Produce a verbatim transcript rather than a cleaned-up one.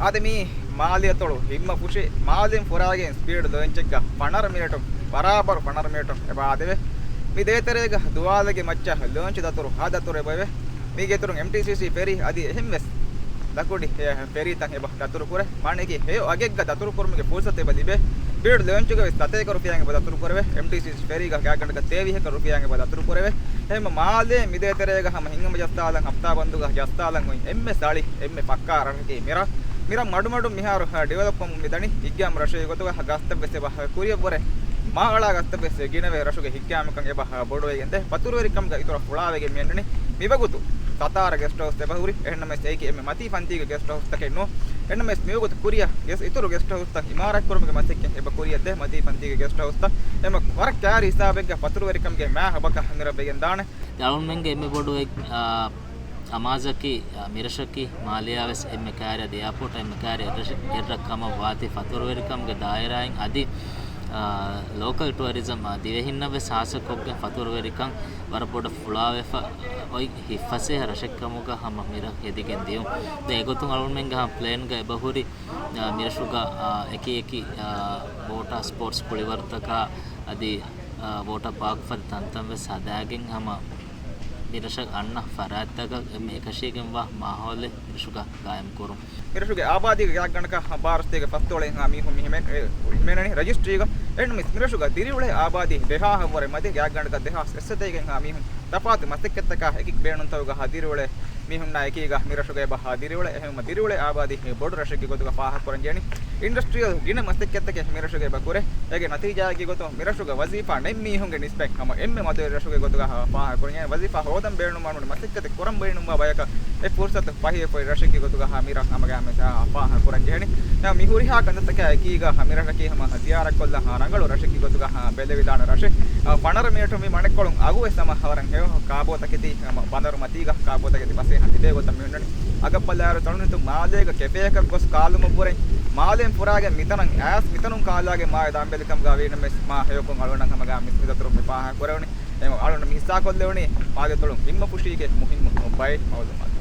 އާދެ، މީ މާލެ އަތޮޅު ހިންމަ ފުށި، މާލެއިން ފުރާގެން ސްޕީޑް ލޯންޗެއްގަ ފަނަރަ މިނެޓުން، ބަރާބަރު ފަނަރަ މިނެޓުން އެބަ އާދެވޭ. މި ދޭތެރޭގަ ދުވާލެގެ މައްޗަށް ލޯންޗު ދަތުރު ހަ ދަތުރު އެބަ އެވޭ. މީގެ އިތުރުން އެމްޓީސީސީ ފެރީ އަދި އެހެން ވެސް ލަކުޑި، އެ، ފެރީތައް އެބަ ދަތުރު ކުރޭ. މާނައަކީ ހެޔޮ އަގެއްގަ ދަތުރު ކުރުމުގެ ފުރުސަތު އެބަ ލިބޭ. ސްޕީޑް ލޯންޗުގަ ވެސް ސަތޭކަ ރުފިޔާއިން އެބަ ދަތުރު ކުރެވޭ. އެމްޓީސީސީ ފެރީގަ ގާތްގަނޑަކަށް ތޭވީހަކަ ރުފިޔާއިން އެބަ ދަތުރު ކުރެވޭ. އެހެންމަ މާލޭ މި ދޭތެރޭގަ ހަމަ ހިނގަމަ ޖައްސާލަން، ހަފްތާ ބަންދުގަ ޖައްސާލަން އޮތް އެންމެ ސަޅި، އެންމެ ފައްކާ ރަށަކީ މިރަށް. މިރަށް މަޑުމަޑުން މިހާރު ޑިވެލޮޕް ކަމުން މިދަނީ. ހިތްގައިމު ރަށެއް ގޮތުގަ ގަސްތައް ވެސް އެބަ ކުރިއަށްވުރެ، މާ އަޅާ ގަސްތައް ވެސް ގިނަވެ، ރަށުގެ ހިތްގައިމުކަން އެބަ ބޮޑުވެގެންދޭ. ފަތުރުވެރިކަމުގަ އިތުރަށް ފުޅާވެގެން މިއަންނަނީ. މިވަގުތު ސަތާރަ ގެސްޓް ހައުސް އެބަހުރި. އެހެންނަމަވެސް އެއީކީ އެންމެ މަތީ ފަންތީގެ ގެސްޓް ހައުސްތަކެއް ނޫން. އެހެންނަމަވެސް މިވަގުތު ކުރިއަށް ގެސް އިތުރު ގެސްޓް ހައުސްތައް އިމާރާތްކުރުމުގެ މަސައްކަތް އެބަ ކުރިއަށްދޭ. މަތީ ފަންތީގެ ގެސްޓް ހައުސްތައް އެމަ ވަރަށް ކާރި ހިސާބެއްގަ ފަތުރުވެރިކަމުގެ މާ ހަބަކަށް މިރަށް ވެގެން ދާނެ. އަޅުންމެންގެ އެންމެ ބޮޑު އެއް، އާ، އަމާޒަކީ، އާ، މިރަށަކީ މާލެއާ ވެސް އެންމެ ކާރި އަދި އެއާޕޯޓް އެންމެ ކާރި އެއްރަށެއް، އެއްރަށް ކަމަށް ވާތީ ފަތުރުވެރިކަމުގެ ދާއިރާއިން އަދި، އާ، ލޯކަލް ޓުއަރިޒަމް، އާ، ދިވެހިންނަށް ވެސް ހާއްސަކޮށްގެން ފަތުރުވެރިކަން ވަރަށް ބޮޑަށް ފުޅާވެފަ އޮތް ހިތްފަސޭހަ ރަށެއްކަމުގަ ހަމަ މިރަށް ހެދިގެން ދިޔުން. ދެން އެގޮތުން އަޅުންމެންގެ ހަމަ ޕްލޭންގަ އެބަހުރި، އާ، މިރަށުގަ، އާ، އެކި އެކި، އާ، ވޯޓާ ސްޕޯޓްސް ކުޅިވަރުތަކާ އަދި، އާ، ވޯޓާ ޕާކް ފަދަ ތަންތަން ވެސް ހަދާގެން ހަމަ މިރަށަށް އަންނަ ފަރާތްތަކަށް އެންމެ އެކަށީގެންވާ މާހައުލެއް މިރަށުގަ ގާއިމް ކުރުން. މިރަށުގެ އާބާދީގެ ގާތްގަނޑަކަށް ބާރަ ސަތޭކަ ފަސްދޮޅަށް ހިނގާ މީހުން މި ހިމެން-، އެ، ހިމެނެނީ ރަޖިސްޓްރީގަ. އެހެންނަމަވެސް މިރަށުގަ ދިރިއުޅޭ އާބާދީ ދެހާހަށްވުރެ މަތި. ގާތްގަނޑަކަށް ދެހާސް އެއްސަތޭކަ ހިނގާ މީހުން ތަފާތު މަސައްކަތްތަކާ އެކި ބޭނުންތަކުގަ ދިރިއުޅޭ މީހުންނާ އެކީގަ މިރަށުގަ އެބަ ދިރިއުޅޭ. އެހެންވީމަ ދިރިއުޅޭ އާބާދީ ބޮޑު ރަށެއްގެ ގޮތުގަ ފާހަގަކުރަން ޖެހެނީ. އިންޑަސްޓްރިއަލް ގިނަ މަސައްކަތްތަކެއް މިރަށުގަ އެބަ ކުރޭ. އޭގެ ނަތީޖާއެއްގެ ގޮތުން މިރަށުގަ ވަޒީފާ ނެތް މީހުންގެ ނިސްބަތް ހަމަ އެންމެ މަދުވެރި ރަށުގެ ގޮތުގަ ފާހަގަކުރަން ޖެހެނީ. ވަޒީފާ ހޯދަން ބޭނުންވާނެ މަސައްކަތެއް ކުރަން ބޭނުންވާ ބަޔަކަށް އެ ފުރުސަތު ފަހިވެފައި ރަށެއްގެ ގޮތުގަ މިރަށް ހަމަގައިމެ ފާހަގަކުރަން ޖެހެނީ. މި ހުރިހާ ކަންތައްތަކާ އެކީގަ މިރަށަކީ ހަމަ ޒިޔާރަތްކޮށްލަން ރަނގަޅު ރަށެއްގެ ގޮތުގަ ބެލެވިދާނެ ރަށެއް. ފަނަރަ މިނެޓުން މި މަނެއްކޮޅުން އަގުވެސް ހަމަ ވަރަށް ހެޔޮ ކާބޯތަކެތި ހަމަ ބަނދަރު މަތީގަ ކާބޯތަކެތި ބަސް އެހާ ތިބޭ ގޮތަށް މި ހުންނަނީ. އަގަށް ބަލާއިރު ތަޅުނިތު މާލޭގަ ކެފޭއަކަށް ގޮސް ކާލުމަށްވުރެ މާލޭން ފުރާގެން މިތަނަށް އައިސް މިތަނުން ކާލާގެން މާ ދާންބެލިކަމުގަ ވީނަމަވެސް މާ ހެޔޮކޮށް އަޅުގަނޑަށް ހަމަގައި މި ދަތުރު މި ފާހަގަ ކުރެވުނީ. އެ އަޅުގަނޑު މި ހިއްސާކޮށްލެވުނީ މާލެ އަތޮޅު ހިންމަ ފުށީގެ މުހިންމު ބައެއް މައުލޫމާތު.